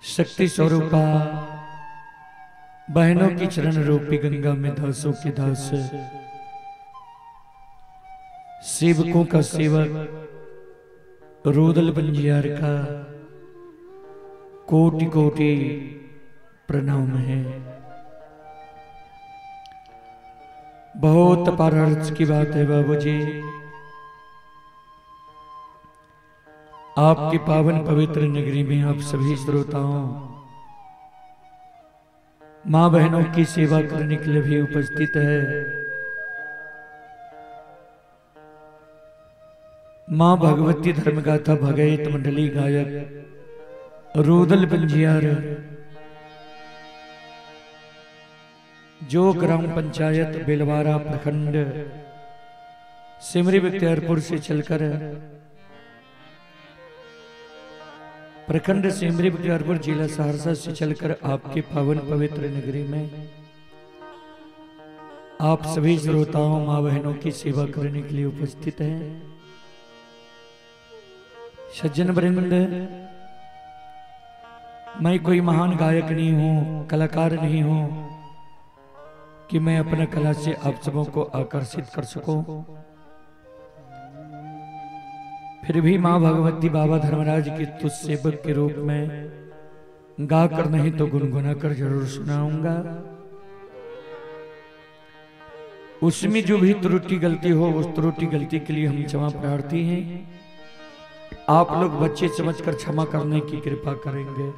शक्ति स्वरूपा बहनों की चरण रूपी गंगा में दासों के दास, सेवकों का सेवक रुदल पंजियार का कोटि कोटि प्रणाम है। बहुत पारहर्ष की बात है बाबूजी, आपकी पावन पवित्र नगरी में आप सभी श्रोताओं माँ बहनों की सेवा करने के लिए भी उपस्थित है। माँ भगवती धर्मगाथा भगैत मंडली गायक रुदल पंजियार, जो ग्राम पंचायत बेलवारा प्रखंड सिमरी बख्तियारपुर से चलकर प्रखंड सिमरी बख्तियारपुर जिला सहरसा से चलकर आपके पावन पवित्र नगरी में आप सभी श्रोताओं माँ बहनों की सेवा करने के लिए उपस्थित हैं। सज्जन वृंद, मैं कोई महान गायक नहीं हूँ, कलाकार नहीं हूँ कि मैं अपना कला से आप सबों को आकर्षित कर सकूं। फिर भी माँ भगवती बाबा धर्मराज के तुझ सेवक के रूप में गा कर नहीं तो गुनगुना कर जरूर सुनाऊंगा। उसमें जो भी त्रुटि गलती हो उस त्रुटि गलती के लिए हम क्षमा प्रार्थी हैं। आप लोग बच्चे समझकर क्षमा करने की कृपा करेंगे।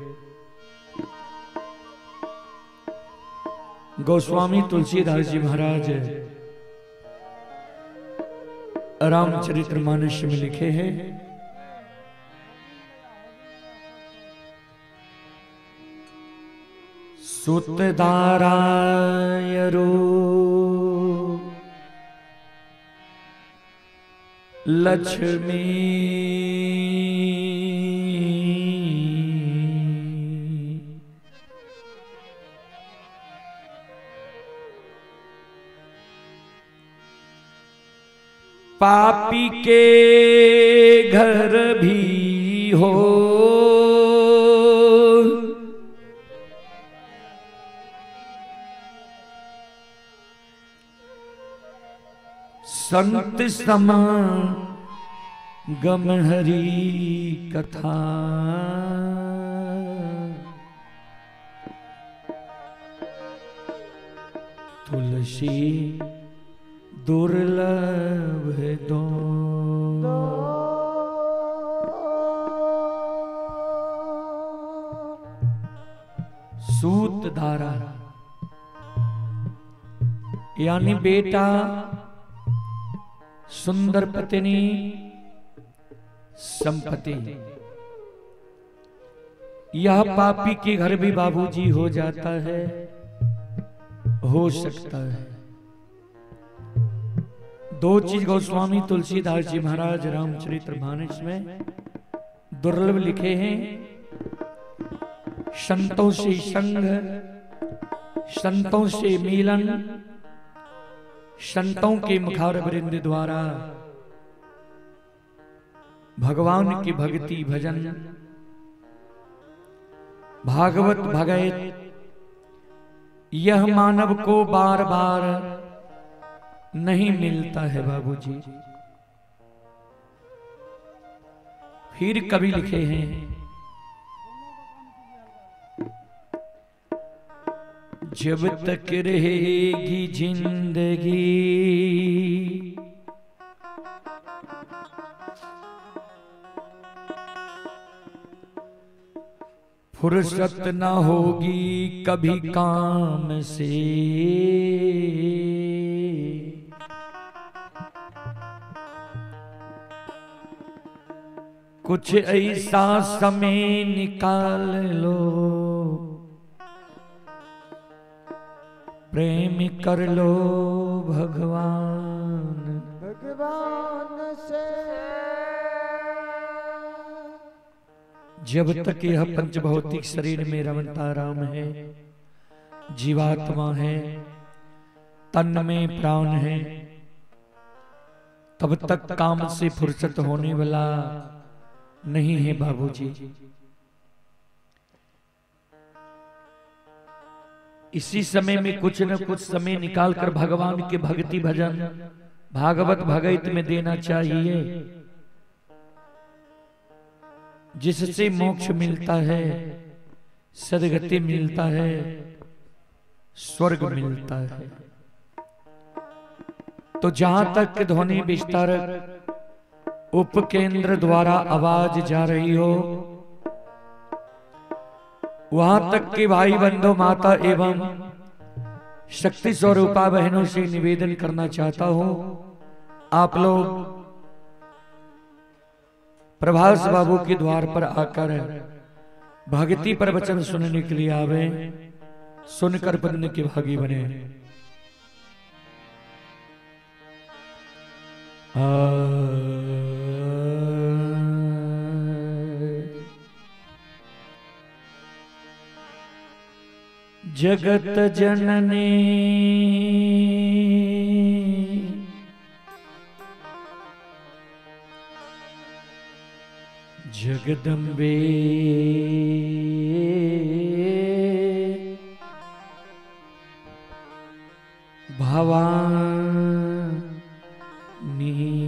गोस्वामी तुलसीदास जी महाराज रामचरितमानस में लिखे हैं, सुतदारायरो लक्ष्मी पापी के घर भी हो, संत समा गम हरि कथा। तुलसी दुर्लभ दो। सूत धारा यानी बेटा, सुंदर पत्नी, संपत्ति, यह पापी के घर भी बाबूजी हो जाता है, हो सकता है। दो चीज गोस्वामी तुलसीदास जी महाराज रामचरितमानस में दुर्लभ लिखे हैं, संतों से संग, संतों से मिलन, संतों के मुखारवृंद द्वारा भगवान की भक्ति भजन, भागवत भगैत, यह मानव को बार बार नहीं मिलता है बाबूजी। फिर कभी लिखे हैं, जब तक रहेगी जिंदगी फुर्सत न होगी कभी काम से, कुछ ऐसा समय निकाल लो, प्रेम कर लो भगवान भगवान से। जब तक यह पंचभौतिक शरीर में रमता राम है, जीवात्मा है, तन में प्राण है, तब तक काम से फुर्सत होने वाला नहीं है बाबूजी। इसी समय में कुछ न कुछ समय निकालकर भगवान के भक्ति भजन भागवत भगवत में देना चाहिए, जिससे मोक्ष मिलता है, सदगति मिलता है, स्वर्ग मिलता है। तो जहां तक ध्वनि विस्तारक उपकेंद्र द्वारा आवाज जा रही हो, वहां तक के भाई बंधु माता एवं शक्ति स्वरूपा बहनों से निवेदन करना चाहता हूं, आप लोग प्रभास बाबू के द्वार पर आकर भक्ति प्रवचन सुनने के लिए आवे, सुनकर पुण्य के भागी बने। जगत जननी जगदम्बे भवानी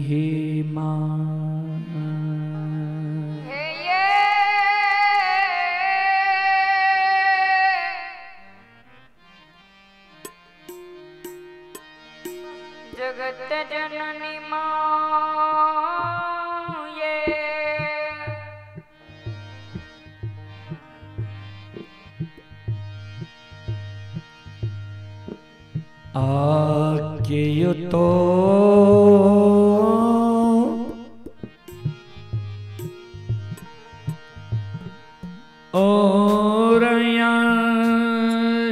हे मां। जगत जननी मां ये आके तो और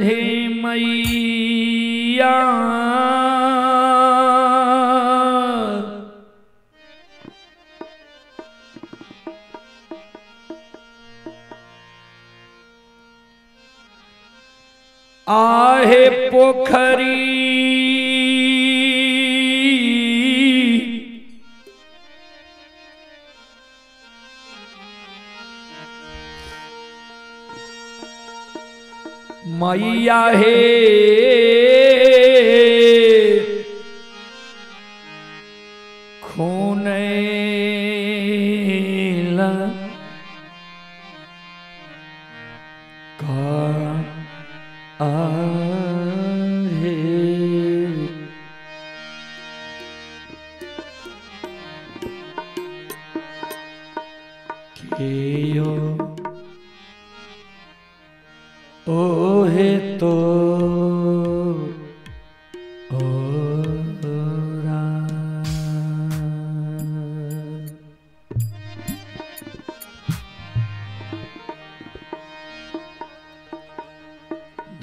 हे मैया आहे पोखरी मैया हे खून का आहे केयो ओहे तो ओरा।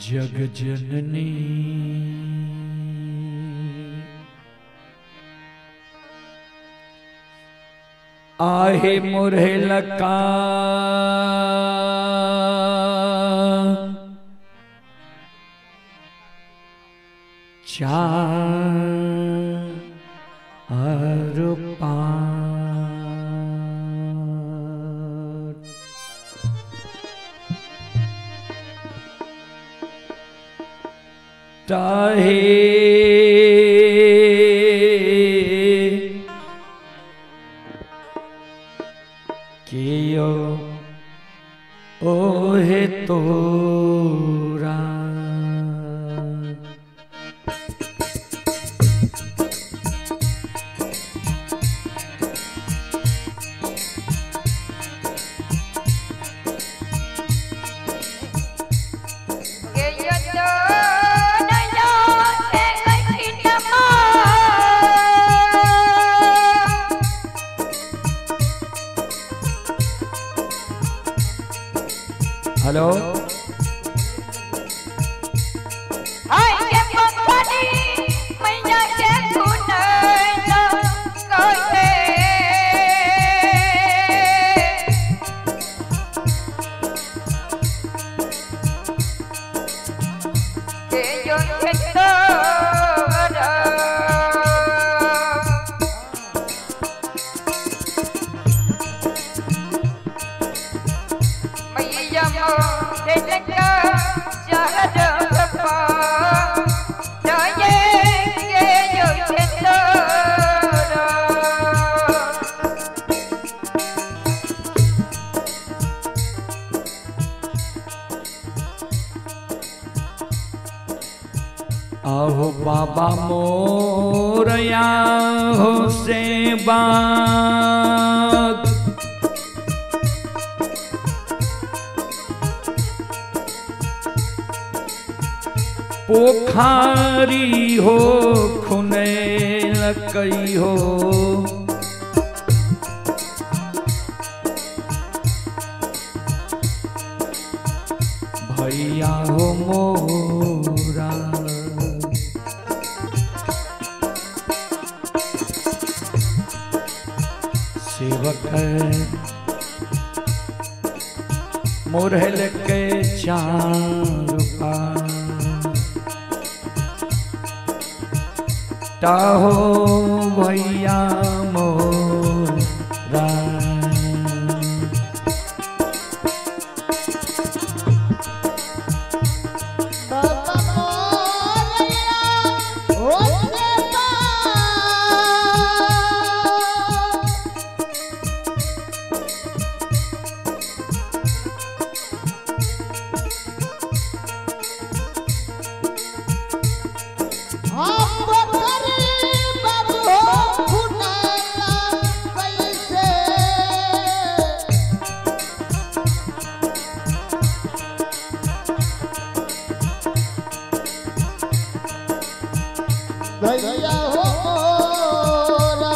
जग जननी आहे मोरे लका चार पांच ताहे कियो ओहे तोरा। हेलो मैया। आहो बाबा मोरया हो सेवा पोखारी हो खुने लकई हो भैया हो मोरा। सेवक मोरहल के चार हो भैया मोरा। बाबा मोरया हो सेवा भैया हो मोरा।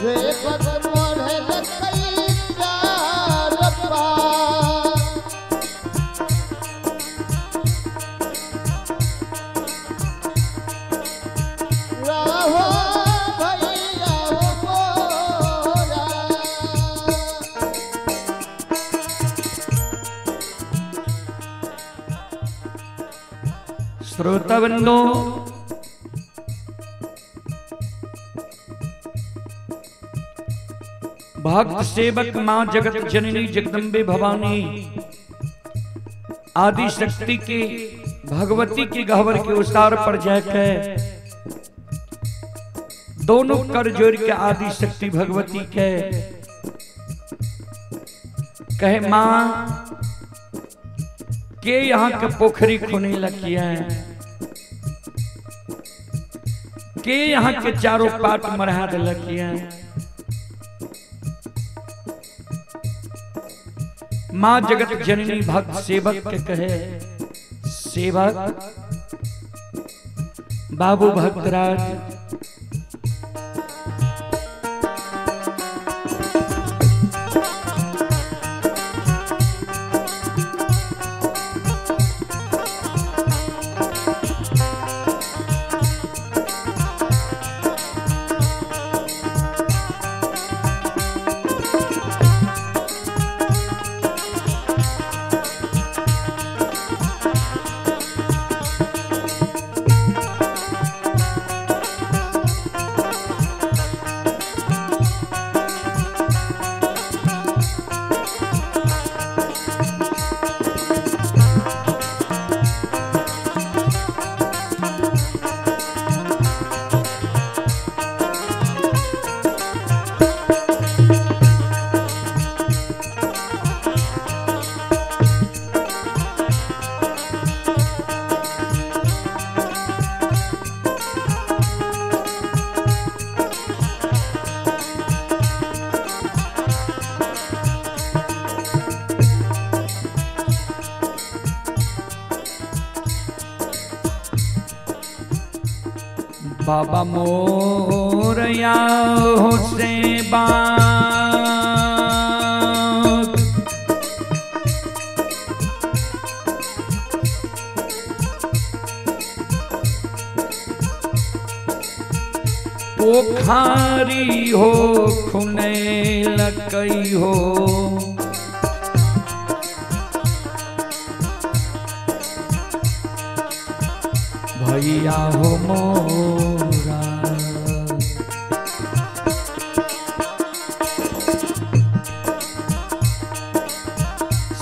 सेवक मोरहल कई चार राहो भैया हो मोरा। श्रोता बंधु, भक्त सेवक मां जगत जननी जगदम्बे भवानी आदि शक्ति के भगवती के गहवर के उसार पर जाकर दोनों कर जोड़ के आदि शक्ति भगवती के कहे मां के यहाँ के पोखरी खुने लगिया के यहाँ के चारों पाट मरहा दिलकिया। मां जगत जननी भक्त सेवक के कहे सेवक बाबू भक्तराज बाबा मोरया हो सेवा पोखारी हो खुने लकई हो भैया हो मोरा।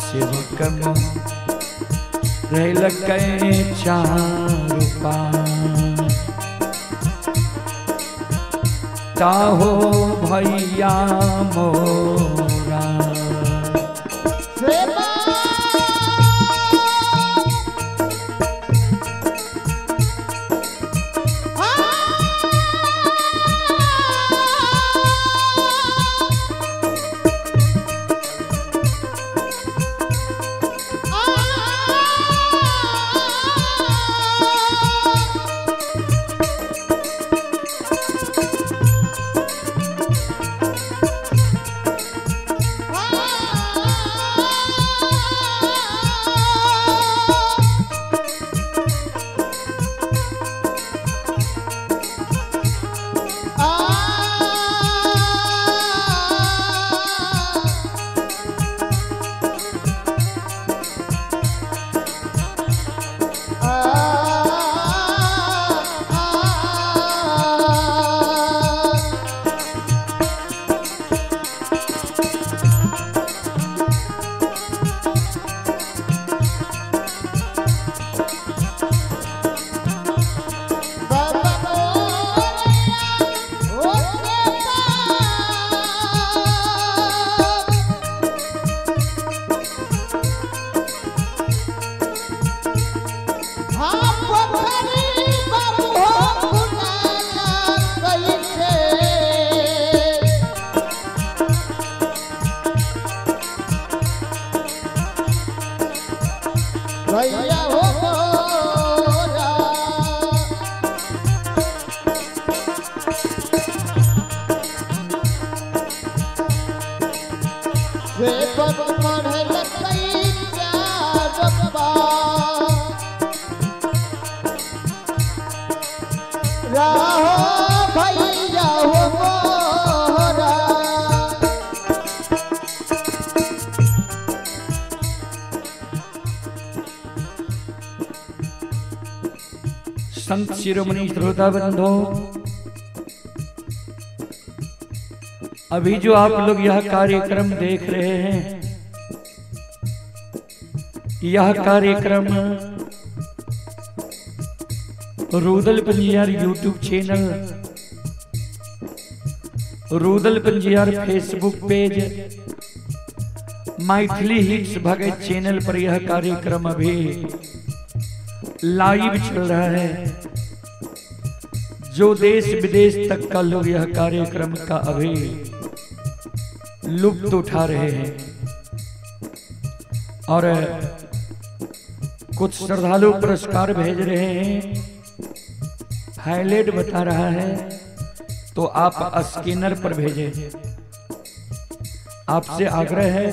सेवक मोरहल के चार पाँच हो भैया मोरा। भैया हो मोरा। सेवक पढ़ल कैया रब्बा, राहो भैया हो मोरा। संत शिरोमणि श्रोता बंधो, अभी जो आप लोग यह कार्यक्रम देख रहे हैं, यह कार्यक्रम Rudal Panjiyar YouTube channel, Rudal Panjiyar Facebook page, Maithili hits Bhagat channel पर यह कार्यक्रम अभी लाइव चल रहा है। जो देश विदेश तक का लोग यह कार्यक्रम का अभी लुत्फ उठा रहे हैं और कुछ श्रद्धालु पुरस्कार भेज रहे हैं, हाईलाइट बता रहा है, तो आप स्कैनर पर भेजें। आपसे आग्रह है,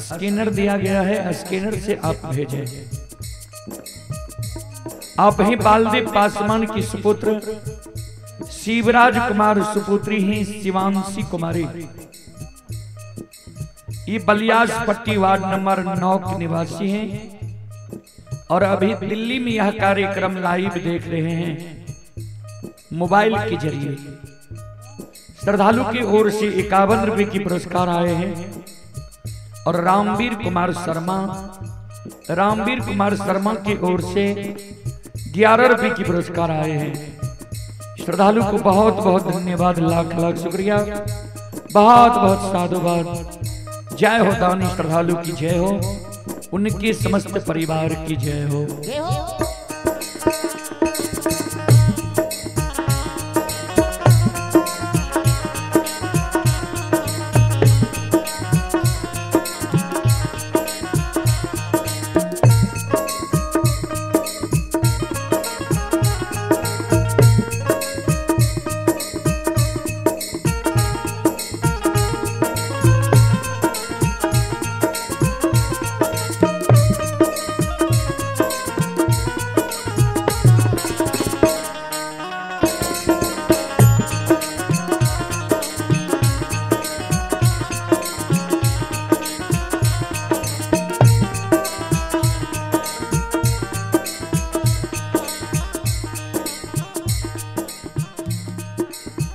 स्कैनर दिया गया है, स्कैनर से आप भेजें। आप ही बालदेव पासवान की सुपुत्र शिवराज कुमार सुपुत्री ही शिवांशी कुमारी, ये बलियास पट्टी वार्ड नंबर 9 के निवासी हैं और अभी दिल्ली में यह कार्यक्रम लाइव देख रहे हैं मोबाइल के जरिए। श्रद्धालु की ओर से 51 रुपए की पुरस्कार आए हैं और रामवीर कुमार शर्मा, रामवीर कुमार शर्मा की ओर से 11 रुपए की पुरस्कार आए हैं। श्रद्धालु को बहुत बहुत धन्यवाद, लाख लाख शुक्रिया, बहुत बहुत साधुवाद। जय हो दानी श्रद्धालु की जय हो, उनके समस्त परिवार की जय हो।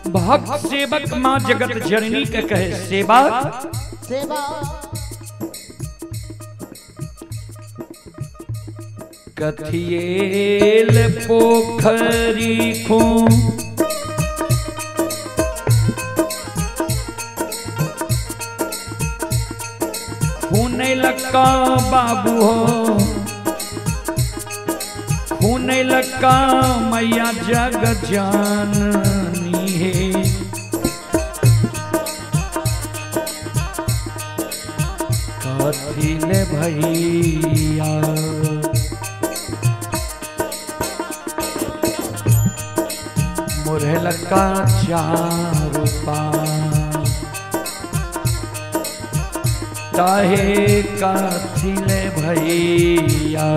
भक्त सेवक मां जगत जननी के कहे सेवा सेवा। कथिएल पोखरी खो लका बाबू हो खून लका मैया जग जाननी है। कथिले भैया मोरे लका चार पाँव ताहे कथिले भैया।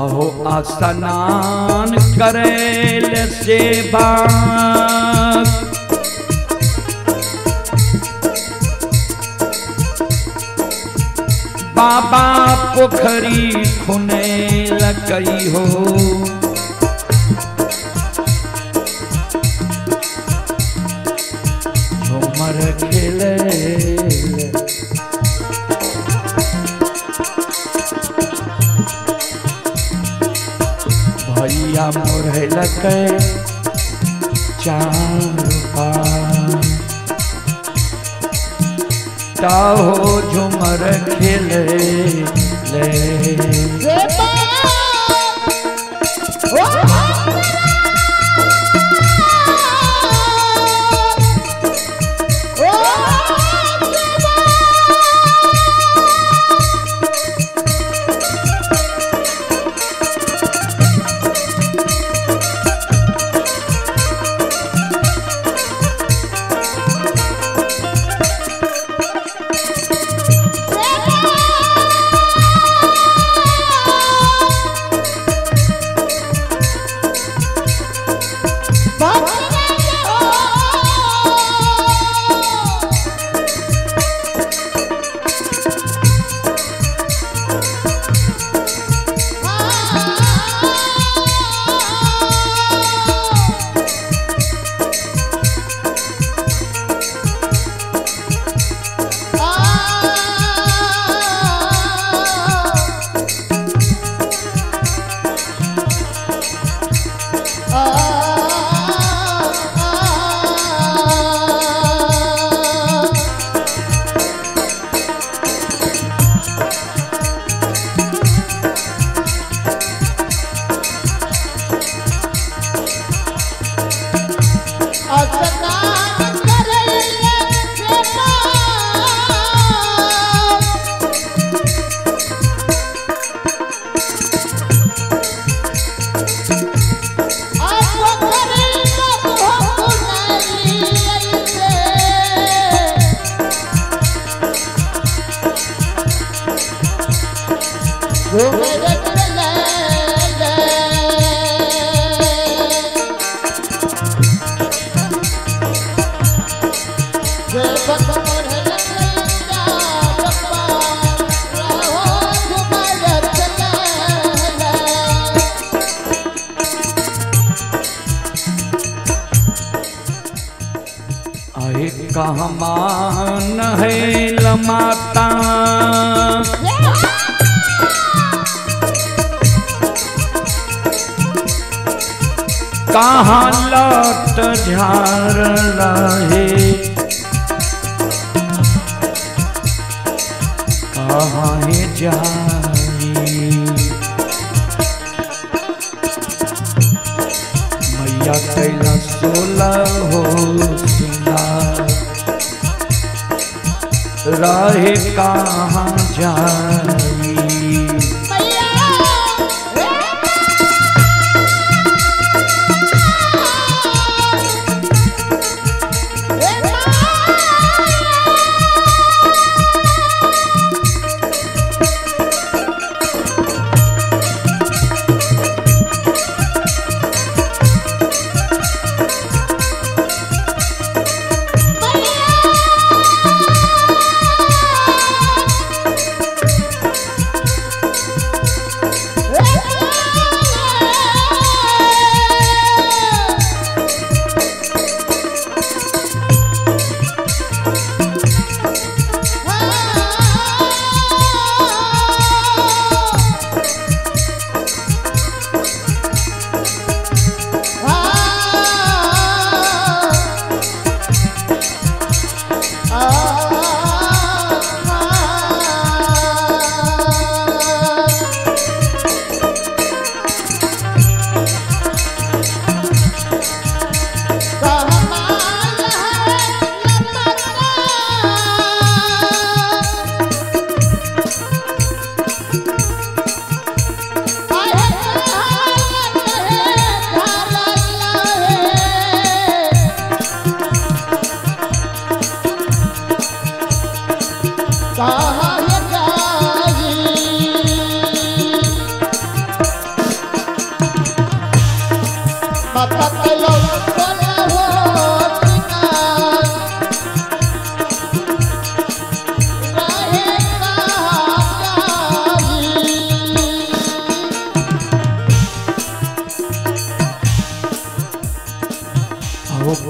आहो स्नान करेल सेवा बाबा पोखरी खुने लगई हो। झूमर खेले भैया मोरे लगे चार पाँव ताहो झूमर खेले ले। आप कहमान है लमाता। कहाँ लट झार रहे, कहाँ जाई। मैया कैला 16 हो सिंगार, रहे कहाँ जाई।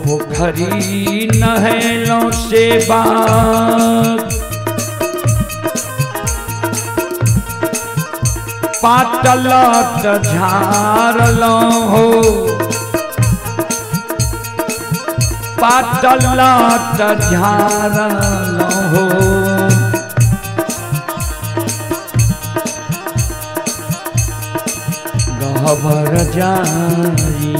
पोखरी नहलों से बाग, पातलत झारलो हो, पातलत झारलो हो। गहबर जाई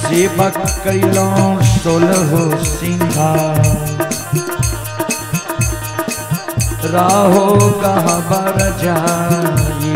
सेवक कैलों 16 सिंगार, राहो गहबर जाई।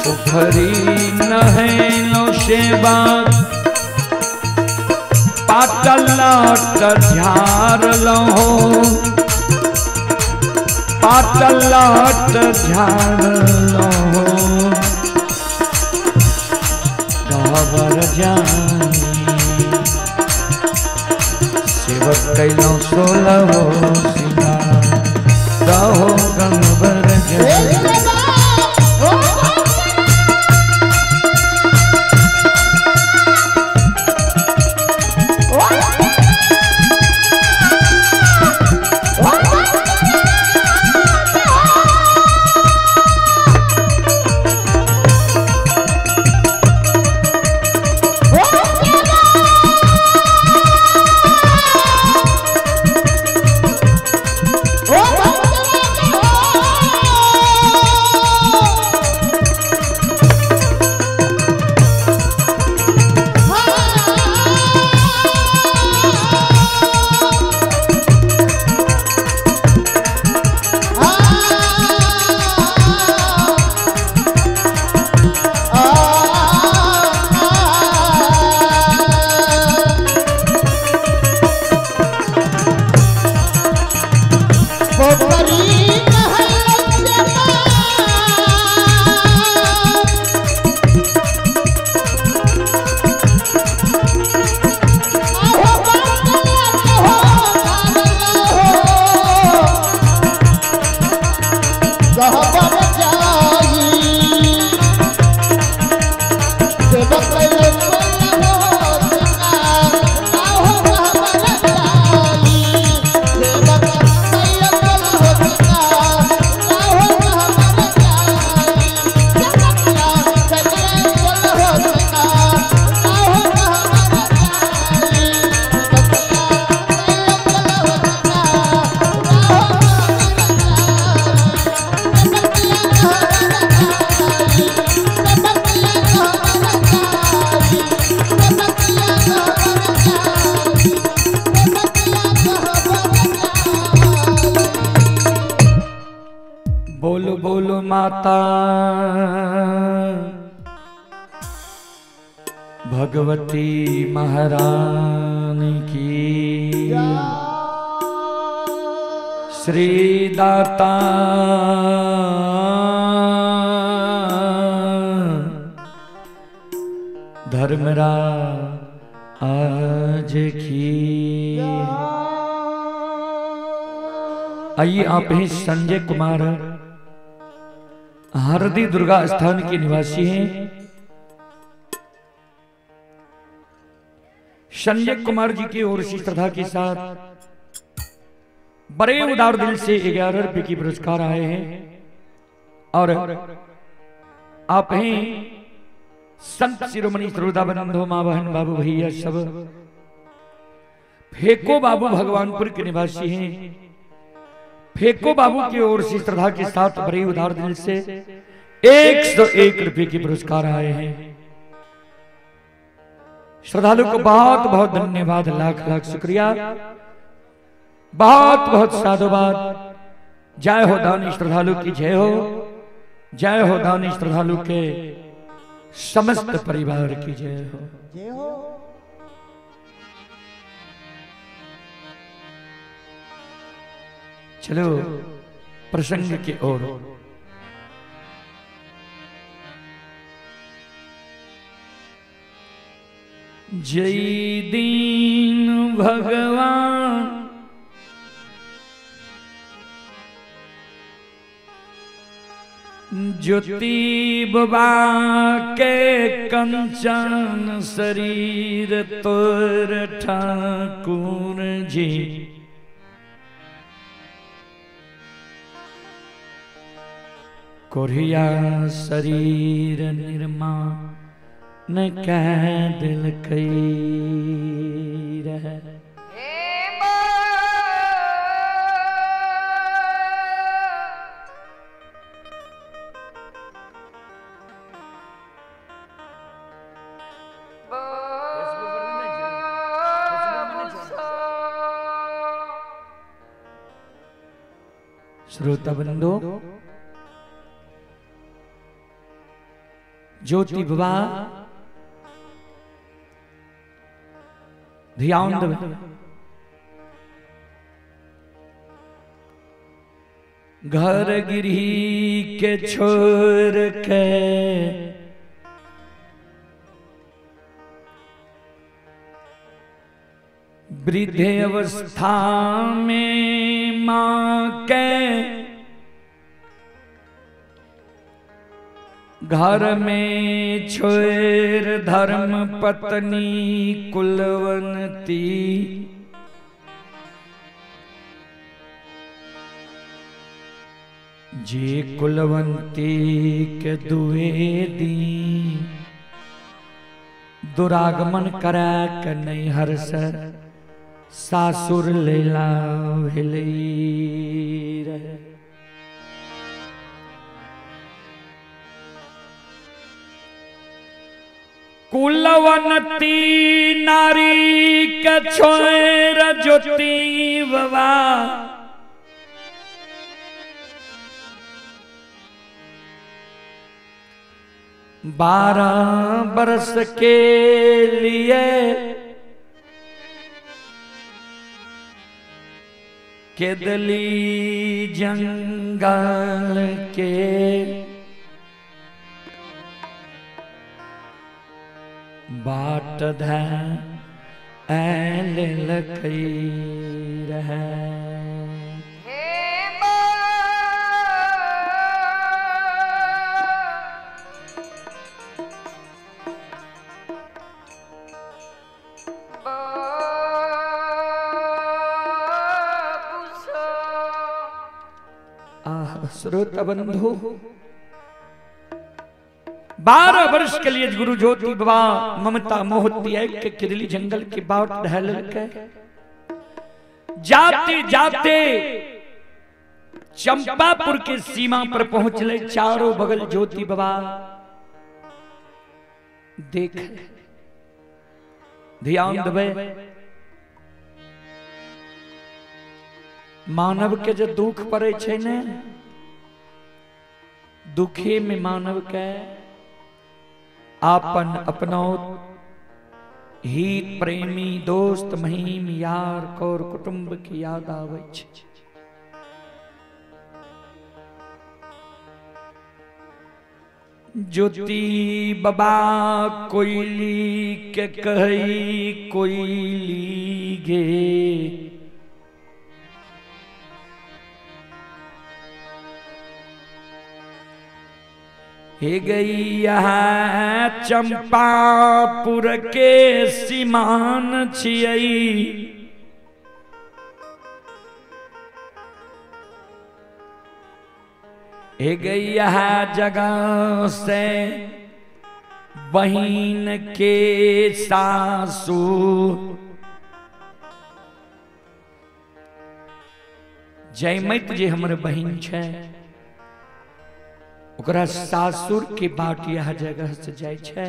पोखरी नहलों से बाग, पातलत झारलो हो, पातलत झारलो हो। गहबर जाई सेवक कैलों 16 सिंगार, रहो गहबर जाई। Oh! माता भगवती महारानी की, श्री दाता धर्मराज की। आइए आप ही संजय कुमार हरदी दुर्गा स्थान के निवासी हैं। संजय कुमार जी की ओर से श्रद्धा के साथ बड़े उदार दिल से 11 रुपए की पुरस्कार आए हैं। और आप हैं संत शिरोमणि श्रोता बंधु माँ बहन बाबू भैया सब फेको बाबू भगवानपुर के निवासी हैं। फेको बाबू की ओर से श्रद्धा के साथ बड़े उदार दिल से 101 रुपए के पुरस्कार आए हैं। श्रद्धालु को बहुत बहुत धन्यवाद, लाख लाख शुक्रिया, बहुत बहुत साधुवाद। जय हो दानी श्रद्धालु की जय हो, जय हो दानी श्रद्धालु के समस्त परिवार की जय हो। जय हो। चलो प्रसंग की ओर। जय दीन भगवान ज्योति बाबा के कंचन शरीर तोर ठाकुर जी, कोरिया शरीर निर्माण कह दिल कई रहे। श्रोता बंधु ज्योति बाबा ध्यान देवे, घर गिरही के छोड़ के वृद्ध अवस्था में माँ के घर में छोड़ धर्म पत्नी कुलवंती, जे कुलवंती के दुए दी दुरागमन करा के नैहर से सासुर लेला भेलई रहे। कुलवंती नारी के छोड़ ज्योति बाबा बारह बरस के लिए केदली जंगल के बाट धैल लखई रहे। श्रोता बंधु 12 वर्ष के लिए गुरु ज्योति बाबा ममता मोह त्याग के किरली जंगल की बाट ढहल के जाते जाते चंपापुर के सीमा पर पहुंच ले। चारों बगल ज्योति बाबा देख, ध्यान देवे मानव के जो दुख पड़े छे ने, दुखे में मानव के आपन अपनौत हित प्रेमी दोस्त महीम यार कौर कुटुंब की याद आवे छे। ज्योति बाबा कोयली के कही कोयली गे हे गई यहाँ चंपापुर के सीमान छियई हे गई यहाँ जगह से बहिन के सासू जयमत जे हमर बहिन छे ओकरा सासुर के बाट यह जगह से जाय छे।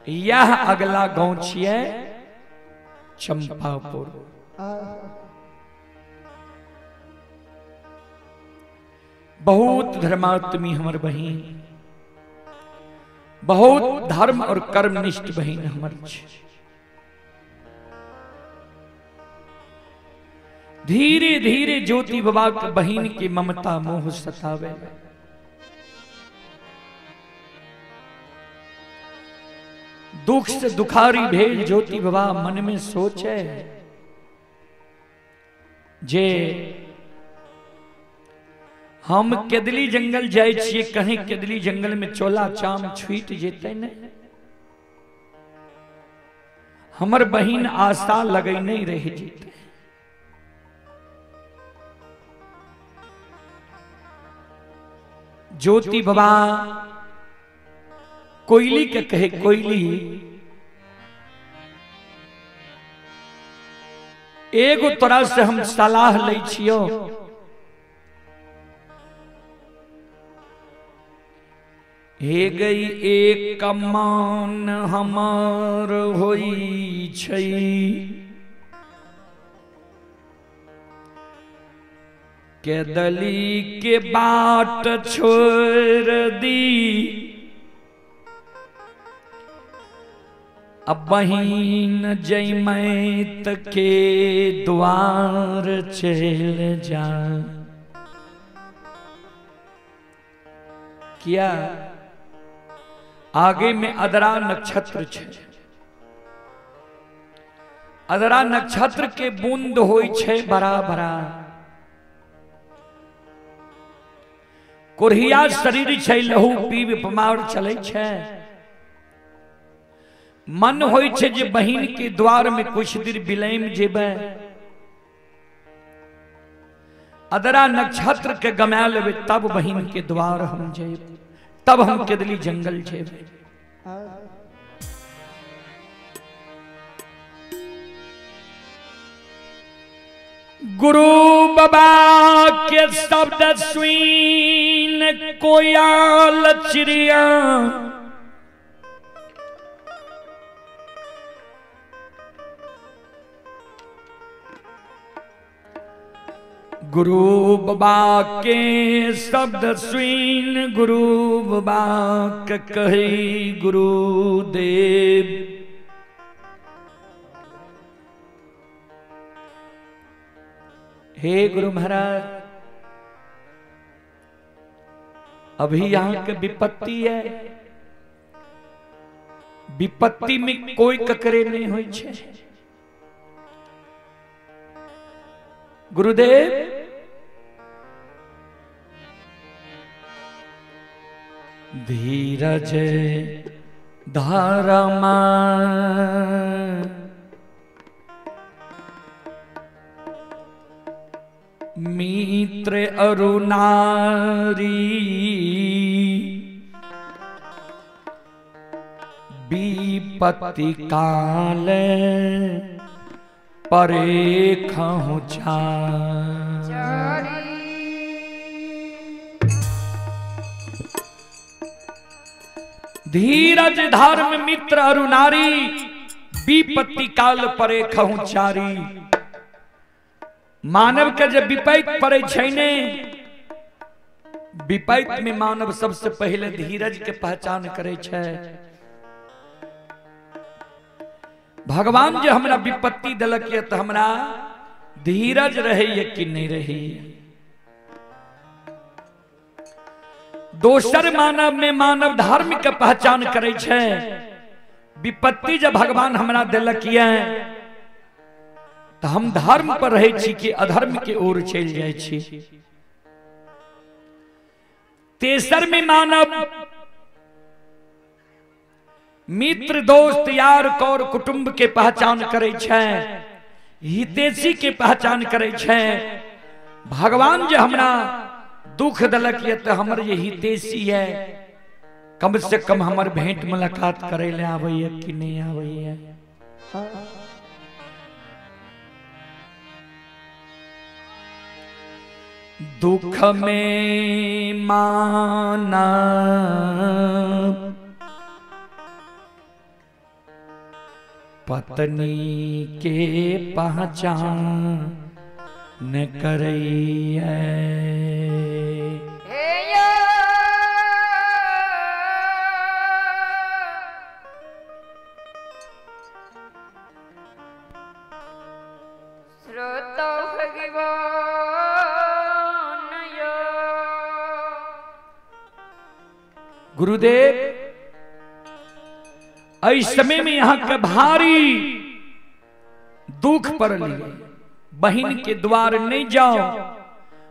यह अगला गांव छिए चंपापुर। बहुत धर्मात्मी हमर बहिन, बहुत धर्म और कर्मनिष्ठ बहिन हमर छे। धीरे धीरे ज्योति बाबा के बहिन की ममता मोह सतावे। दुख से दुखारी भेल ज्योति बाबा मन में सोचे जे हम केदली जंगल जाय छिए कहीं केदली जंगल में चोला चाम छूट जेतै ने, हमर बहिन आशा लगै नहीं रह जेतै। ज्योति बाबा कोयली के कहे कोयली एगो तोरा से हम सलाह लै छियो, हे गई एक मान हमार होई छै केदली के बाट छोड़ दी अब बहिन जयमैत के द्वार चल जा। किया आगे में अदरा नक्षत्र छे, अदरा नक्षत्र के बूंद होई छे बड़ा बड़ा, कोढ़िया शरीर छे लहू पीब पमार चले छे। मन होई छे जे बहिन के द्वार में कुछ देर बिलैम जेबे, अदरा नक्षत्र के गमा लेबे तब बहिन के द्वार हम जेब, तब हम केदली जंगल जेबे। गुरु बाबा के शब्द सुन कोयल चिड़िया गुरु बाबा के शब्द सुन गुरु बाबा के कही गुरुदेव हे गुरु महाराज अभी यहां के विपत्ति है, विपत्ति में कोई ककरे नहीं होई छे। गुरुदेव धीरज धर्म मित्र अरुणारी विपत्ति काल परे खहु धीरज धर्म मित्र अरुणारी विपत्ति काल परे खहु चारी। मानव के जब विपैत पड़े छै ने विपैत में मानव सबसे पहले धीरज के पहचान करे छै। भगवान जे हमरा विपत्ति देलक ये तो हमरा धीरज रहे कि नहीं रहे। दोसर मानव में मानव धर्म के पहचान करे छै। विपत्ति जब भगवान हमरा देलक ये तो हम धर्म पर रहे छी कि अधर्म के ओर चलि जाइ छी। तेसर में मानव मित्र दोस्त यार कौर कुटुंब के पहचान करे छै, हितैषी के पहचान करे छै। भगवान जे हमरा दुख देलक ये तो हमर ये हितैषी है, कम से कम हमर भेंट मुलाकात करे ले आबैया कि नहीं आबैया। दुख में माना पत्नी के पहचान करैया। गुरुदेव इस समय में यहां के भारी दुख पड़ लिए, बहन के द्वार नहीं जाओ,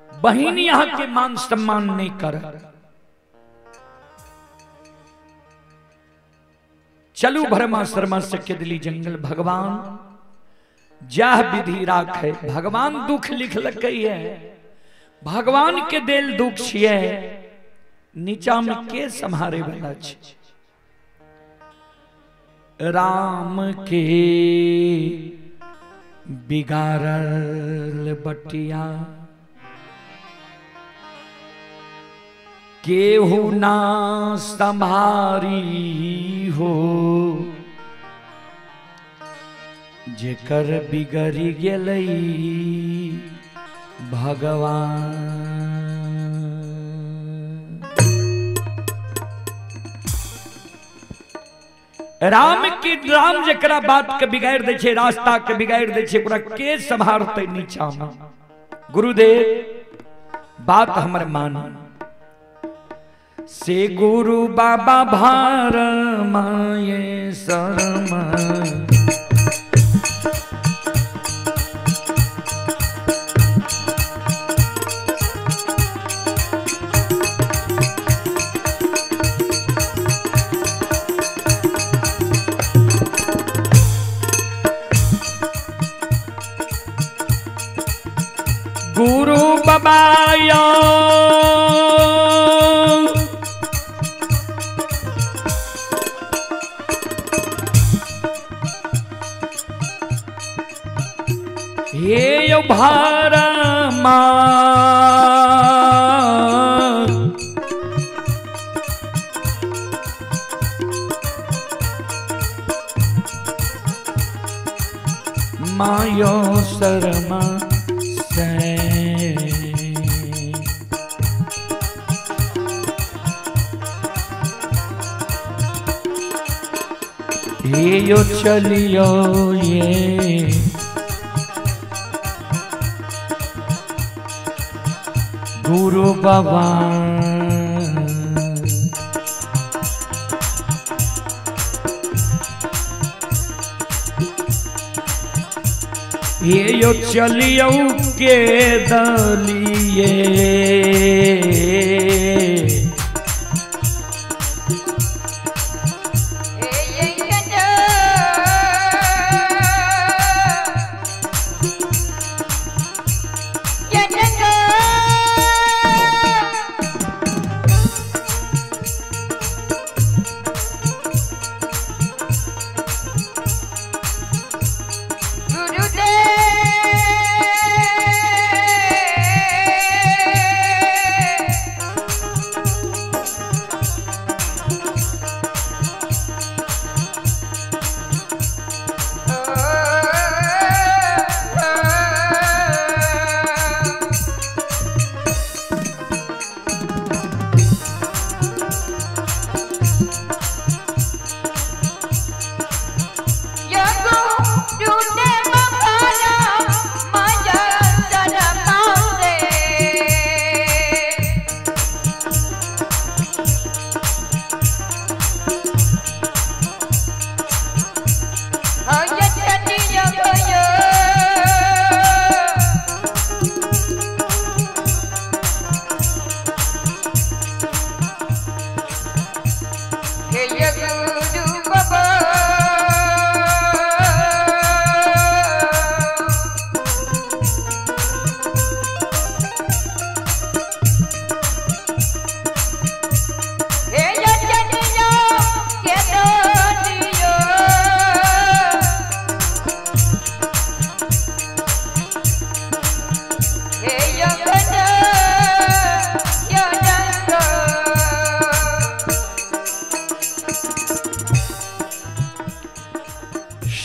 बहन यहां के मान सम्मान नहीं कर। चलू भरमा शर्मा से केदली जंगल। भगवान जाह विधि राख है, भगवान दुख लिख लकै है, भगवान के देल दुख छिए, नीचा में के संहारे वाला छे। राम के बिगाड़ल बटिया केहू ना संभारी हो, जेकर बिगड़ी गेलै भगवान। राम के राम जकरा बात के बिगाड़ दै छै, रास्ता के बिगाड़ दै छै, ओकरा के संभारतै नीचा में। गुरुदेव बात हमर मानू से गुरु बाबा भार माये शर्मा। गुरु बाबाया हे यो भारमा मायो शर्मा से। ये यो चलियो ये गुरु बाबा ये यो चलियो के दलिए। गुरुदेव।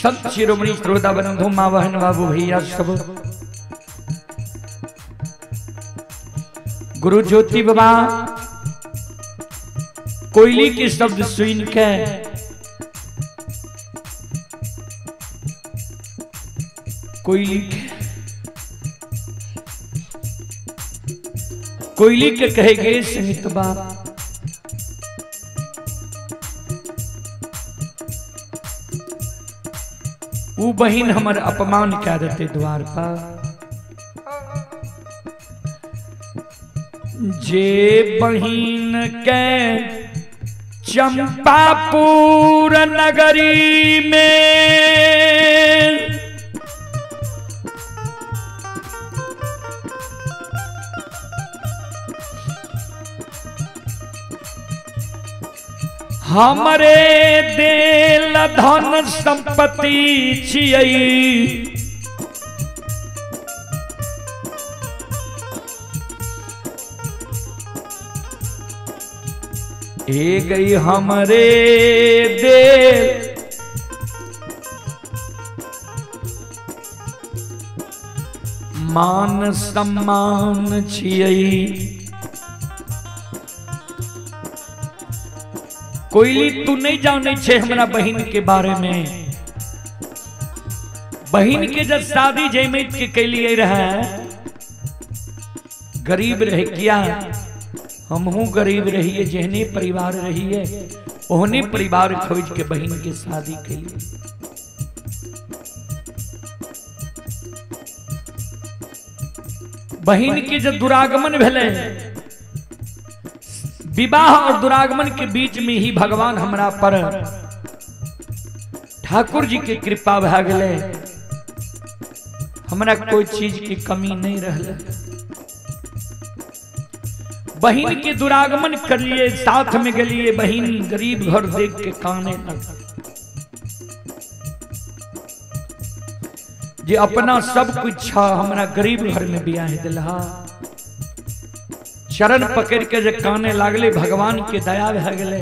संत शिरोमणि श्रोता बंधु माँ बहन बाबू भैया सब गुरु ज्योति बाबा कोयली के शब्द सुन के कोयली के कहे गए संगीत बाबा उ बहिन हमर अपमान कह देते द्वार पर। जे बहिन के चंपापुर नगरी में हमरे देल धन संपत्ति छियै ए गई हमरे देल मान सम्मान छियै। कोयली तू नहीं जाने छे हमरा बहिन के बारे में। बहिन के जब शादी जयमित के कैलिए रहे गरीब रहे किया हमहू गरीब रहिए जेहने परिवार रहिए ओहने परिवार खोज के बहिन के शादी के लिए। बहिन के जब दुरागमन भेले विवाह और दुरागमन के बीच में ही भगवान हमरा पर ठाकुर जी के कृपा भा गए हमरा कोई चीज की कमी नहीं रहले। बहिन के दुरागमन करिए साथ में गलिए बहिन गरीब घर देख के काने लग जे अपना सब कुछ हमरा गरीब घर में बियाह दिलहा। चरण पकड़ के जे काने लागले भगवान के दया भा गए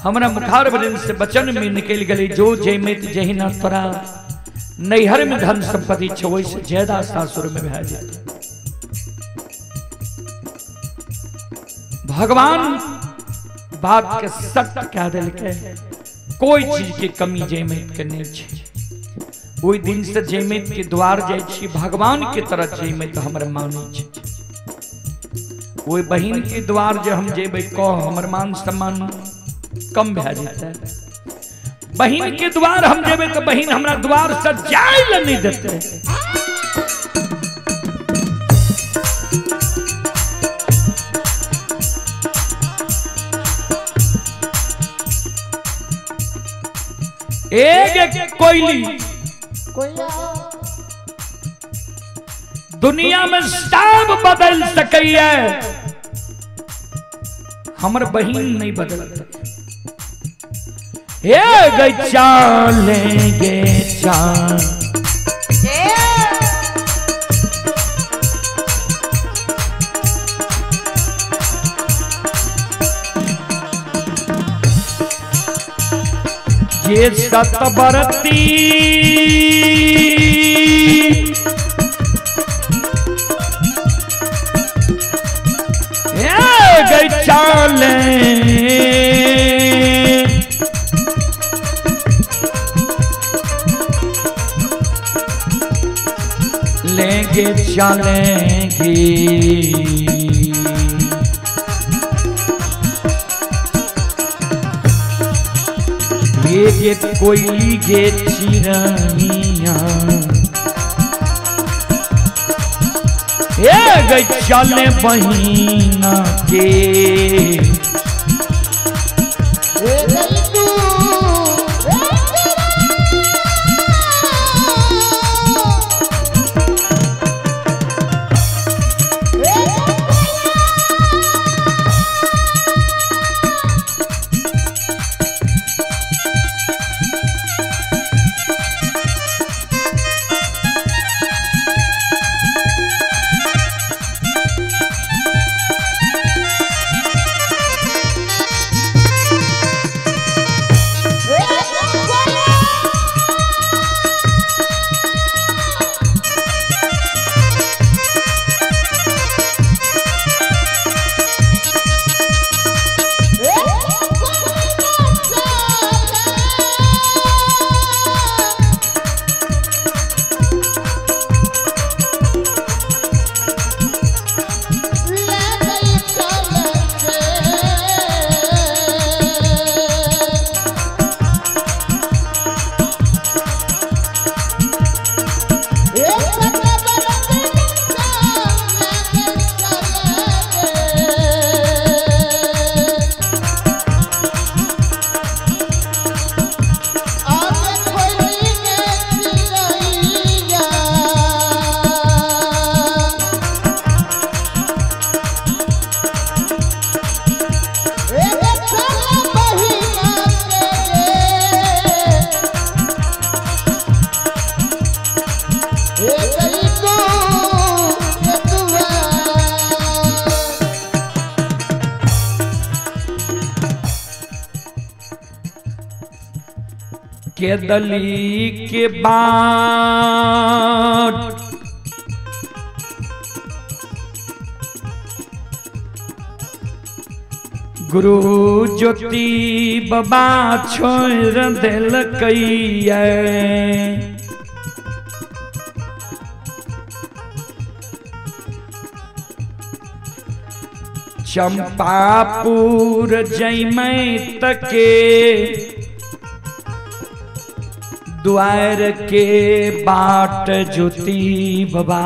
हमरा मुखार बदन से वचन में निकल गए जो जयमित जहिना तोरा नैहर में धन संपत्ति छो से ज्यादा सासुर में भा जाए। भगवान बात के सत्य कह दिलकै कोई चीज के कमी जयमित के नहीं छे। ओहि दिन से जयमित के द्वार जाय छी भगवान के तरह जयमित हमर मानै छे। ओहि बहिन के द्वार जे हम जेबै कह हमर मान सम्मान कम भए जेतै। बहिन के द्वार हम जेबै तो बहिन हमरा द्वार से जाय ल नहीं देतै। एक कोयली दुनिया में सब बदल सकैया हमर बहिन नहीं बदल। हे गई चालेंगे चाल ये सतबरती गई चाले लेंगे चलेंगे ये गे कोयली गे चिरैया ए गई चले बहिना के। केदली के बाट गुरु ज्योति बाबा छोड़ देलकैया। चंपापुर जैमैत के द्वार के बाट ज्योति बाबा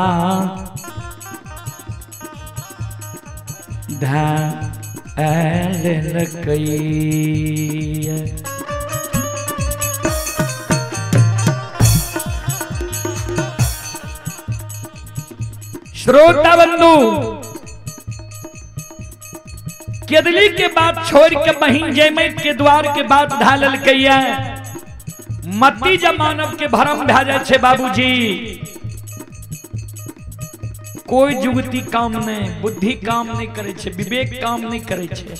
धालकैया। श्रोता बंधु, केदली के बात छोड़ के बहिन जयमैत के द्वार के बात ढाललकैया। मती जब मानव के भरम भा जाए छे बाबूजी, कोई जुगती काम नहीं, बुद्धि काम नहीं करे छे, विवेक काम नहीं करे छे।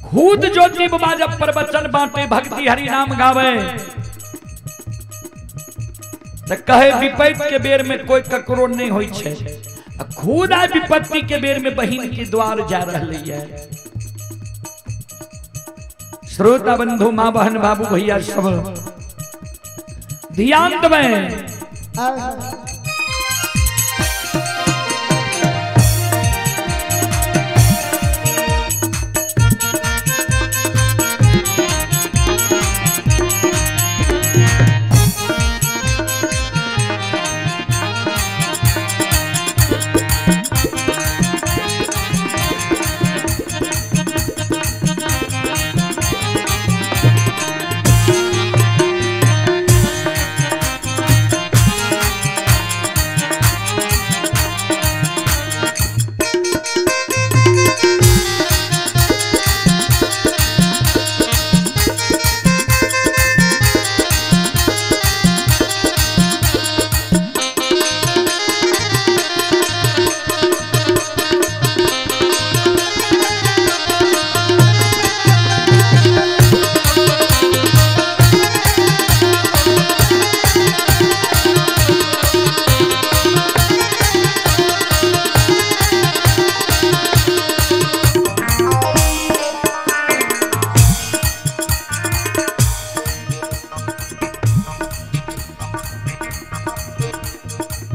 खुद ज्योति बाबा जब प्रवचन बांटे, भक्ति हरि नाम गावे तो कहे विपत्ति के बेर में कोई ककरो नहीं होई छे। खुद आ विपत्ति के बेर में बहिन के द्वार जा रही है। श्रोता बंधु, माँ बहन बाबू भैया सब ध्यान दें।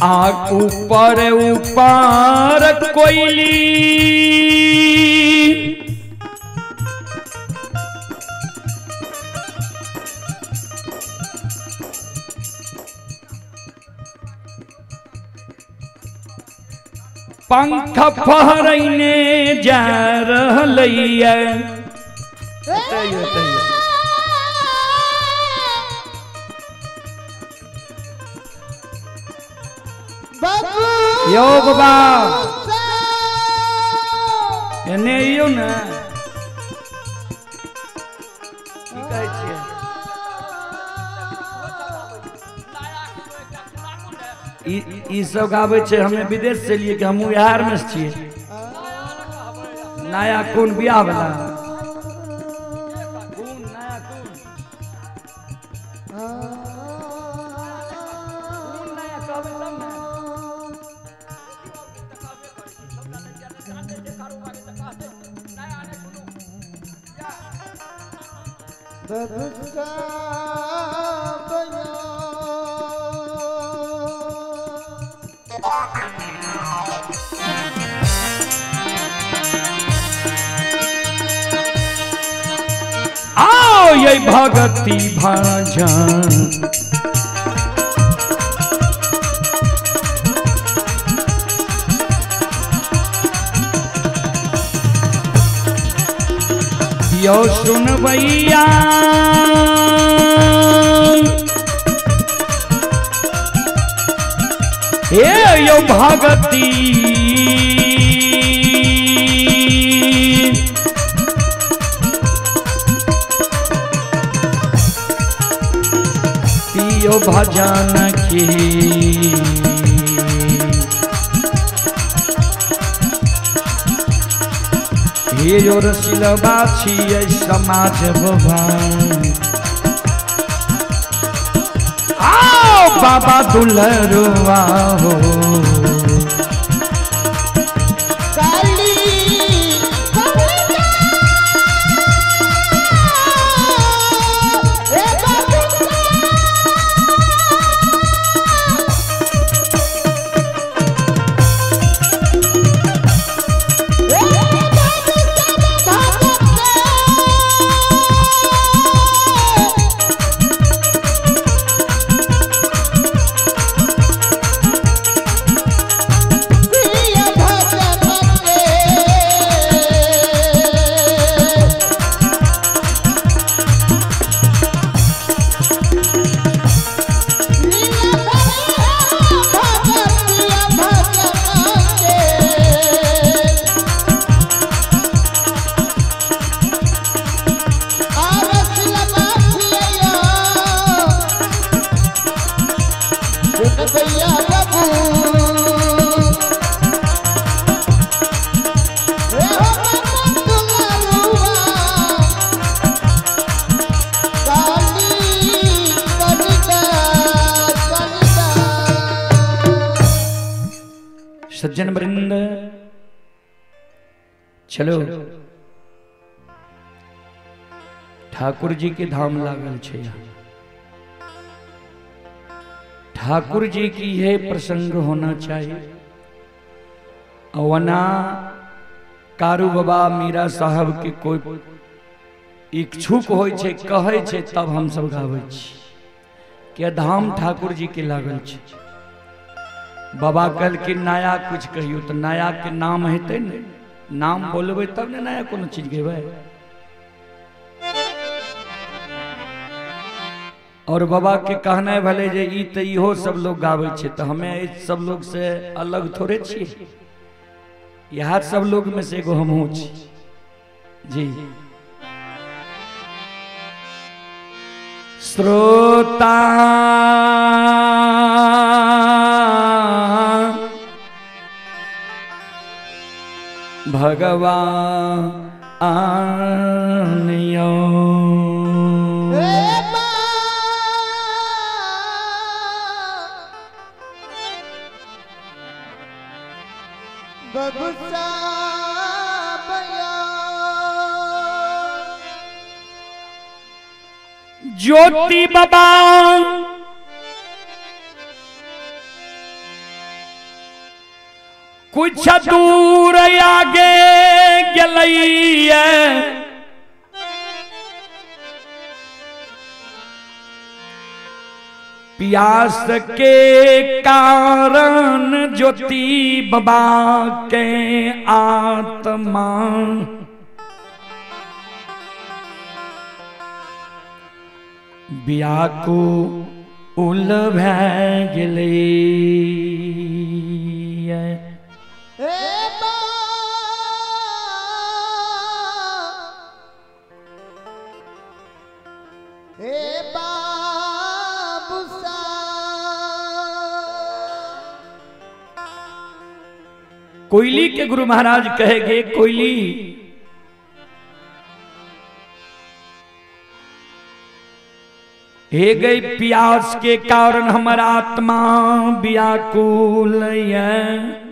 आ ऊपर ऊपर कोयली पंख फहरैने जा रहलैया। यो बाबा एने अइयौ ने, की कहै छियै? ई सब गाबै छै, हमे विदेश से लिए कि हमहूँ बिहार में छियै। नया कोन बियाह वाला? कोन नया कोन? कोन नया कहबै तब ने। आओ ये भगती भजन यो सुनबैया हे यो भगती पियो भजन की। हे यो रसिलबा छियै समाज बाबा, आओ बाबा दुलरुआ हो। सज्जन वृंद चलो ठाकुर जी के धाम लागल छे। ठाकुर जी की यह प्रसंग होना चाहिए। वना कारू बाबा मीरा साहब के कोई इच्छुक होय छे कहै छे तब हम सब गाबै छी के धाम ठाकुर जी के लागल छे। बाबा कल के नया कुछ कहियो तो नया के नाम हेतै ने, नाम बोलबै तब ने नया कोनो चीज गेबै। और बाबा के कहना भले जे ई तो इहो सब लोग गाबै छे तो हमें सब लोग से अलग थोड़े छी, यहाँ सब लोग में से एगो हमहूँ छी जी। श्रोता भगवान यो ज्योति बाबा कुछ दूर आगे गेलैया, प्यास के कारण ज्योति बाबा के आत्मा व्याकुल भए गेलै। कोयली के गुरु महाराज कहेंगे, कोयली हे गई प्यास के कारण हमारा आत्मा व्याकुल है।